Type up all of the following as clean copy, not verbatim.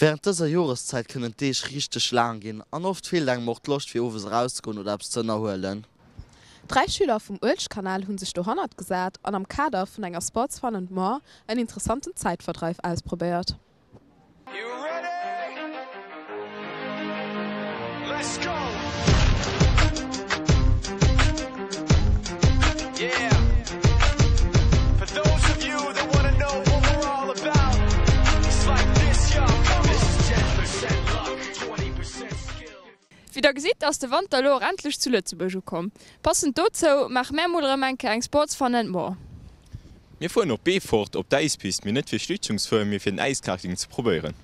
Wärend dëser Joreszäit kënnen d'Deeg richteg laang ginn an oft feelt engem och d'Loscht fir owes erauszegoen oder eppes ze ënnerhuelen. Dräi Schüler vum Uelzechtkanal hu sech dohannert gesat an am Kader vun enger Sports Fun and More en interessanten Zäitverdreif ausprobéiert. Wéi der gesitt ass de Wanter elo och endlech zu Lëtzebuerg ukomm. Passend dozou maache mär mol erëm eng Kéier eng Sports Fun and More. Mir fueren op Beefort op d'Äispist, mee net fir Schlittschungsfueren, mee fir den Äiskarting ze probéieren.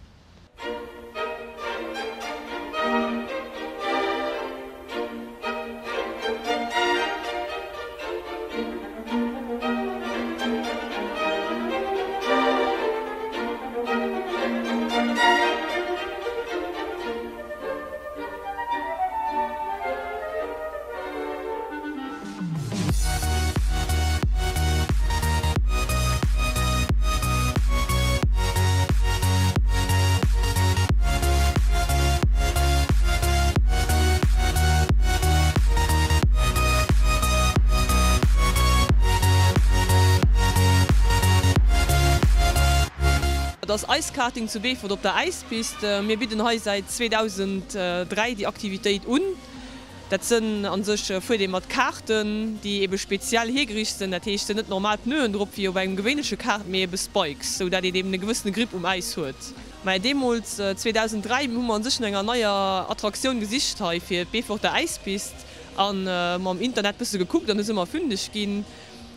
Et ass Eiskarting zu Beefort op der Äispist. Mir bidden hei säit 2003 déi Aktivitéit un. Dat sënn an sech fuert ee mat Kaarten, déi ebe speziell hiergeriicht sënn. Dat heescht, sënn net normal Pneuen drop wéi op engem gewéinleche Kaart, mee ebe Spikes, sou dat een eben e gewëssene Grip um Äis huet. Mä deemools, 2003, hu mer an sech no enger neier Attraktioun gesicht hei fir d'Beeforter Äispist an mam Internet bësse gekuckt an du si mer fündeg ginn.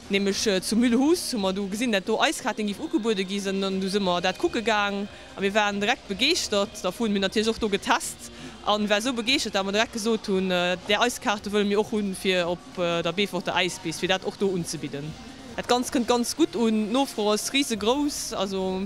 Nämlech zu Mulhouse hu mer du gesinn, dat do Äiskarting giff ugebuede gi sënn an du si mer dat kucke gaang. A mir waren direkt begeeschtert dervun. Mir hunn natierlech och do getest an war esou begeeschtert, dat mer direkt gesot hunn, där Eiskaarte wëlle mir och hunn, fir op der Beeforter Äispist, fir dat och do unzebidden. Dat Ganzt kënnt ganz gutt un, d'Nofro ass risegrouss. Also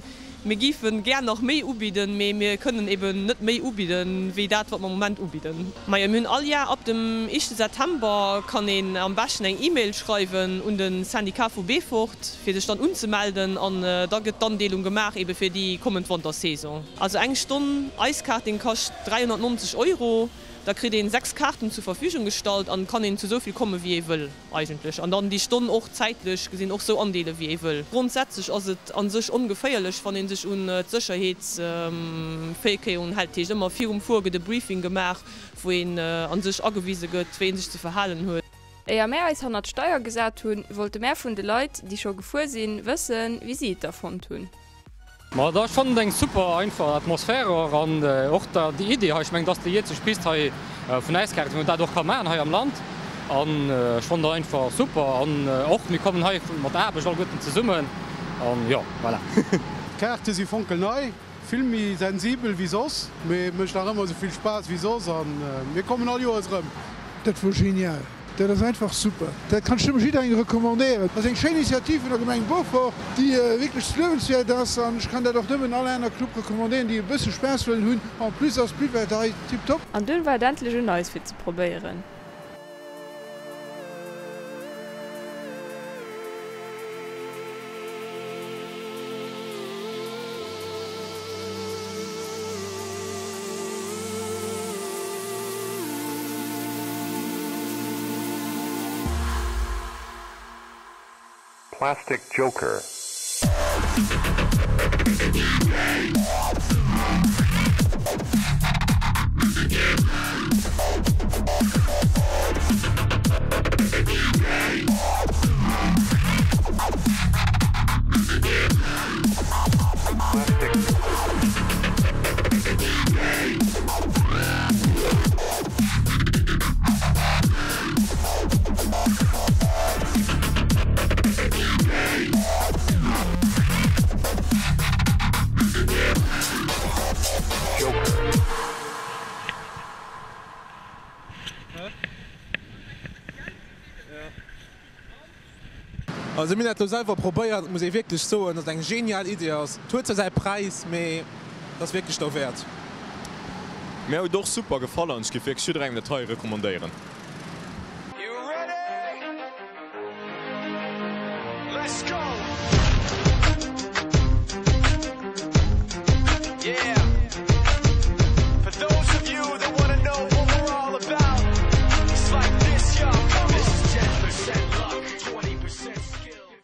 mir géife gär nach méi ubidden, mee mir kënnen eben net méi ubidden, wéi dat, wat mer am Moment ubidden. Majo, mir hunn all Jar ab dem éischte September kann een am beschten eng E-Mail schreiwen un de Syndicat vu Beefort, fir sech dann unzemelden an da gëtt d'Andeelung gemaach ebe fir déi kommend Wantersaison. Also eng Stonn Eiskarting kascht 390 Euro, da kritt een 6 Kaarten zur Verfügung gestallt an kann een zu esou vill komme wéi ee wëll eigentlech an dann déi Stonn och zäitlech gesinn och sou andeele wéi ee wëll. Grondsätzlech ass et an sech ongeféierlech wann ee sech un d'Sécherheetsvirkéierungen hält, dat heescht ëmmer virum Fuer gëtt e Briefing gemaach wou een an sech agewise gëtt wéi een sech ze verhalen huet. Éier mär eis hannert d'Steier gesat hunn, wollte mär vun de Leit, déi scho gefuer sinn, wëssen, wéi si et da fonnt hunn. Ma da, ech fannen et eng super einfach Atmosphäre och an och da déi Idee hei, ech mengen et ass déi eenzeg Pist hei vun Äiskaarten, wou een dat och ka maachen hei am Land an ech fannen dat einfach super an och mir kommen hei mat Aarbecht alleguerten zesummen an jo, voilà. D'Kaarte si fonkelnei, Vill méi sensibel wéi soss, mee mécht nach ëmmer esou vill Spaass wéi soss an mir kommen all Joers erëm. Dat wor genial, dat ass einfach super, dat kann ech nëmme jidderengem recommandéieren. Dat ass eng schéin Initiativ vun der Gemeng Beaufort, déi wierklech luewenswäert ass an ech kann dat och nëmmen all aner Club recommandéieren, déi e bësse Spaass wëllen hunn. En plus ass d'Buvette hei tiptop. An dunn war et endlech un eis fir ze probéieren. Plastic Joker. Also mir hunn dat elo selwer probéiert, et muss ee wierklech soen, dass et eng genial Idee ass. Et huet zwar säi Präis, mee et ass wierklech derwäert. Mär huet och super gefall an ech géif wierklech jidderengem dat hei recommandéieren.